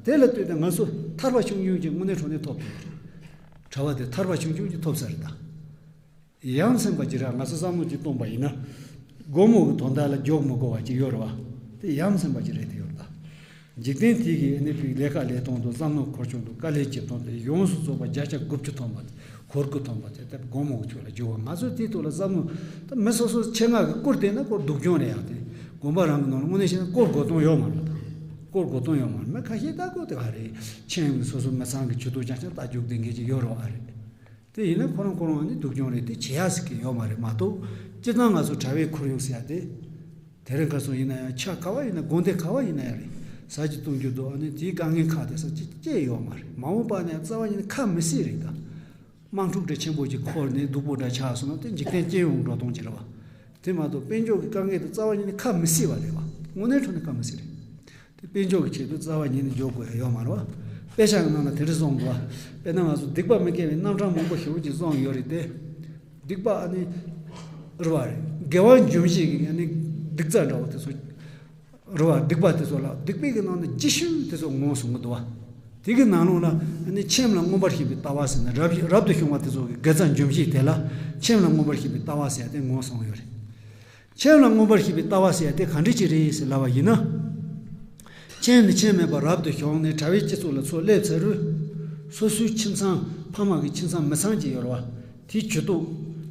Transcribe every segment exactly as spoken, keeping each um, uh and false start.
དེ་ལ་ལྟོས་ཏེ་ང་ཚོ་ཐར་པ་ཆུང་ཆུང་ཅིག་དངོས་གནས་དྲང་གནས་ཐོབ་ཐུབ་ཀྱི་རེད། གྲྭ་པ་དེ་ཐར་པ་ཆུང་ཆུང་ཅིག་ཐོབ་ས་རེད་ད། ཡ་མཚན་པ་ཅིག་རེད། ང་ཚོ་བསམ་བློ་ཅིག་གཏོང་པ་ཡིན་ན། སྒོར་མོ་གི་དོན་དག་ལ་འཇོག་མི་དགོས་པ་ཅིག་ཡོད་རེད་བ། དེ་ཡ་མཚན་པ་ཅིག་རེད་དེ་ཡོད་རེད་ད། འཇིག་རྟེན་དེ་གི་ཨ་ནི་ཕིག་ལས་ཀ་ལས་སྟངས་དང་བསམ་བློ་འཁོར་སྐྱོད་དང་དཀའ་ལས་བྱེད་སྟངས་དེ་ཡོངས་སུ་རྫོགས་པ་བརྒྱ་ཆ་དགུ་བཅུ་ཐམ་པ་དེ་གོར་གུ་ཐམ་པ་དེ་དེ་སྒོར་མོ་གི་ཆོས་ལ་འཇུག་པ། ང་ཚོ་དེའི་ཐོག་ལ་བསམ་བློ་ད་མི་སོ་སོ་ཆེད་མངགས་ཀྱི་བསྐུར་བསྡད་ན་སྐོར་སྡུག་གྱོང་རེད་ཡག་དེ། དགོན་པ་རང་གི་ནང་ལ་དངོས་གནས་བཤད་ན་སྐོར་དགོས་དོན་ཡོད་མ་རེད་ད། སྐོར་དགོས་དོན་ཡོད་མ་རེད། མི་ཁ་ཤས་ད་སྐོར་དེ་ག་རེད། ཆེད་མངགས་སོ་སོ་མི་ཚང་གི་ཇུས་གཏོགས་རྐྱང་རྐྱང་ད་རྒྱུག་བསྡད་མཁན་ཅིག་ཡོད་རེད་བ་རེད། དེ་ཡིན་ན་ཁོ་རང་ཁོ་རང་ནི་སྡུག་གྱོང་རེད། དེ་བྱེད་ཡག་ཟེར་གི་ཡོད་མ་རེད་མ་གཏོགས། སྤྱིར་བཏང་ང་ཚོ་གྲྭ་པའི་ཁོར་ཡུག་ཟེར་ཡག་དེ། དེ་རིང་ཁ་སང་ཡིན་ན་ཡང་ཆ་ག་བ་ཡིན་ན་དགོན་སྡེ་ག་བ་ཡིན་ན་ཡང་རེད། ཟ་རྒྱུ་བཏུང་རྒྱུ་འདུག་ཨ་ནི་དེའི་དཀའ་ངལ་ཁག་དེ་ས་ཅིག་སྐྱེ་ཡོད་མ་རེད། མ་འོངས་པ་ནས་རྩ་བ་ཉིད་ནས་ཁ་མི་སྲིད་རེད་ད། དམག་འཁྲུག་འདྲ་ཆེན་པོ་ཅིག་འཁོར་ནས་སྡུག་པོ་འདྲ་ཆགས་སོང་ན་དེ་འཇིག་རྟེན་སྐྱོ་ཡོང་འགྲོ་སྟངས་ཅིག་རེད་བ། དེ་མ་གཏོགས་དཔལ་འབྱོར་གྱི་དཀའ་ངལ་དེ་རྩ་བ་ཉིད་ནས་ཁ་མི་སྲིད་པ་རེད་བ། དངོས་གནས་དྲང་གནས་ཁ་མི་སྲིད་རེད། དེ་དཔལ་འབྱོར་གྱི་ཆེད་དུ་རྩ་བ་ཉིད་ནས་འཇོག་དགོས་ཡ་ཡོད་མ་རེད་བ། དཔེ་ཆ་གི་ནང་ལ་དེ་འདྲ་གསུངས་འདུག་བ། དཔེར་ན་ང་ཚོ་སྡིག་པ་མི་དགེ་བའི་རྣམ་གྲངས་མང་པོ་ཞེ་པོ་ཅིག་གསུངས་ཡོད་རེད་དེ། སྡིག་པ་ཨ་ནི་རེད་བ་རེད། དགེ་བ་འཇོམས་བྱེད་ཀྱི་ཨ་ནི་སྡིག་རྩ་འདྲ་བོ་དེ་ཚོ་རེད་བ། སྡིག་པ་དེ་ཚོ་ལ་སྡིག་པའི་གི་ནང་ནས་ལྕི་ཤོས་དེ་ཚོ་ངོས་བཟུང་གི་འདུག་བ། དེ་གི་ནང་ལོགས་ལ་ཨ་ནི་ཆེམ་ལ་མངོན་པར་ཤེས་པའི་ལྟ་བ་ཟེར་ནས་རབ་རབ་ཏུ་བྱུང་བ་དེ་ཚོ་གི་དགེ་རྩ་འཇོམས་བྱེད་དེ་ལ་ཆེམ་ལ་མངོན་པར་ཤེས་པའི་ལྟ་བ་ཟེར་ཡ་དེ་ངོས་བཟུང་ཡོད་རེད། ཆེམ་ལ་མངོན་པར་ཤེས་པའི་ལྟ་བ་ཟེར་ཡ་དེ་ག་འདྲ་ཅིག་རེད་ཟེར་ལབ་པ་ཡིན་ན། ཆེམ་ནི་ཆེམ་མེད་པར་རབ་ཏུ་བྱུང་ནས་གྲྭ་པའི་སྤྱི་ཚོགས་ལ་ཚུར་སླེབས་ཚར་རུང་། སོ་སོའི་ཁྱིམ་ཚང་ཕ་མ་གི་ཁྱིམ་ཚང་མི་ཚང་ཅིག་ཡོད་རེད་བ། དེའི་ཇུས་གཏོགས་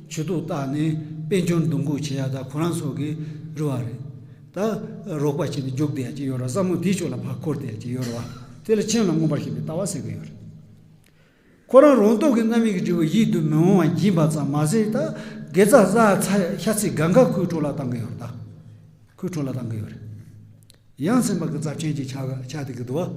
ཇུས་གཏོགས་བཏགས་ནས་དཔལ་འབྱོར་འདུ་འགོད་བྱེད་ཡ་དང་ཁོ་རང་ཚོ་གི་རེད་བ་རེད། ད་རོགས་པ་བྱས་ནས་རྒྱུག་བསྡད་ཡ་ཅིག་ཡོད་རེད་བ། བསམ་བློ་དེའི་ཕྱོགས་ལ་ཕར་འཁོར་བསྡད་ཡ་ཅིག་ཡོད་རེད་བ། དེ་ལ་ཆེམ་ལ་མངོན་པར་ཤེས་པའི་ལྟ་བ་ཟེར་གི་ཡོད་རེད། ཁོ་རང་རང་སྟོབས་ཀྱིས་རྣམ་སྨིན་གྱི་འབྲས་བུ་ཡིད་དུ་མི་འོང་བ་སྦྱིན་པ་ཙམ་མ་ཟད། ད་དགེ་རྩ་བསགས་ཚར་ཤ་ཚའི་གང་ག་ཁོའི་འཕྲོ་ལ་བཏང་གི་ཡོད་རེད་ད། ཁོའི་འཕྲོ་ལ་བཏང་གི་ཡོད་རེད། ཡ་མཚན་པ་གི་རྩ་ཆེན་གྱི་ཆ་ཆ་དེ་གི་འདུག་བ།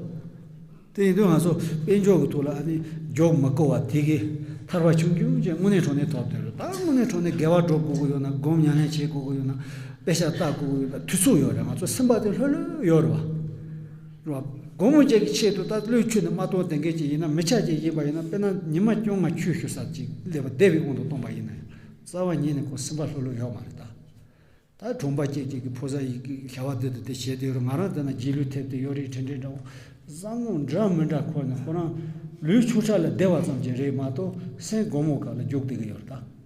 དེ་ཡིན་དུས་ང་ཚོ་དཔལ་འབྱོར་གྱི་ཐོག་ལ་ཨ་ནི་འཇོག་མི་དགོས་པ་དེ་གི་ཐར་པ་ཆུང་ཆུང་ཅན་དངོས་གནས་དྲང་གནས་ཐོབ་དེ་རེད། ད་དངོས་གནས་དྲང་གནས་དགེ་བ་སྒྲུབ་དགོས་ཀྱི་ཡོད་ན། སྒོམ་ཉམས་ལེན་བྱེད་དགོས་ཀྱི་ཡོད་ན། དཔེ་ཆ་ལྟ་དགོས་ཀྱི་ཡོད་ན། དུས་ཚོད་ཡོད་རེད། ང་ཚོ་སེམས་པ་དེ་ལྷོད་ལྷོད་ཡོད་རེད་བ། རེད་བ། སྒོར་མོ་ཅིག་གི་ཆེད་དུ་ད་བློས་ཆུད་ནས་མ་གཏོང་དེ་འགའ་ཅིག་ཡིན་ན། མི་ཆ་ཅིག་ཡིན་པ་ཡིན་ན། དཔེར་ན་ཉི་མ་བཅོ་ལྔ་ཆོས་ཞུ་ས་ཅིག་སླེབས་པ་བསྡད་པའི་དབང་དུ་གཏོང་པ་ཡིན་ན་ཡང་རྩ་བ་ཉིད་ནས་ཁོ་སེམས་པ་ལྷོད་ལྷོད་ཡོད་མ་རེད་ད། ད་གྲོང་པ་སྐྱེས་སྐྱེས་ཀྱི་ཕོ་གསར་ཡི་གེ་བྱ་བ་འདི་དང་དེ་བྱས་ཏེ་ཡོད་རེད། ང་རང་འདི་ན་རྗེས་ལུས་ཐེབས་ཏེ་ཡོད་རེད། དྲན་དྲན་འདྲ་བོ། བསམ་བློ་འདྲ་མི་འདྲ་འཁོར་ནས་ཁོ་རང་ལུས་ཆུང་དྲགས་ལ་བདེ་བ་ཙམ་གྱི་རེད་མ་གཏོགས་སེམས་སྒོར་མོ་སྒང་ལ་རྒྱུག་བསྡད་ཀྱི་ཡོད་རེད་ད།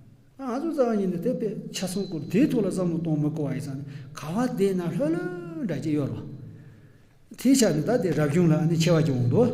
ང་ཚོ་རྩ་བ་ཉིད་ནས་དེ་དཔེ་ཆ་ཚང་སྐོར་དེའི་ཐོག་ལ་བསམ་བློ་གཏོང་མི་དགོས་པ་ཡིན་ཙང་ནས་ག་བ་བསྡད་ན་ལྷོད་ལྷོད་འདྲ་ཅིག་ཡོད་རེད་བ། དེའི་ཆ་ནས་ད་དེ་རབ་བྱུང་ལ་ཨ་ནི་ཆེ་བ་ཅིག་འོང་འདུག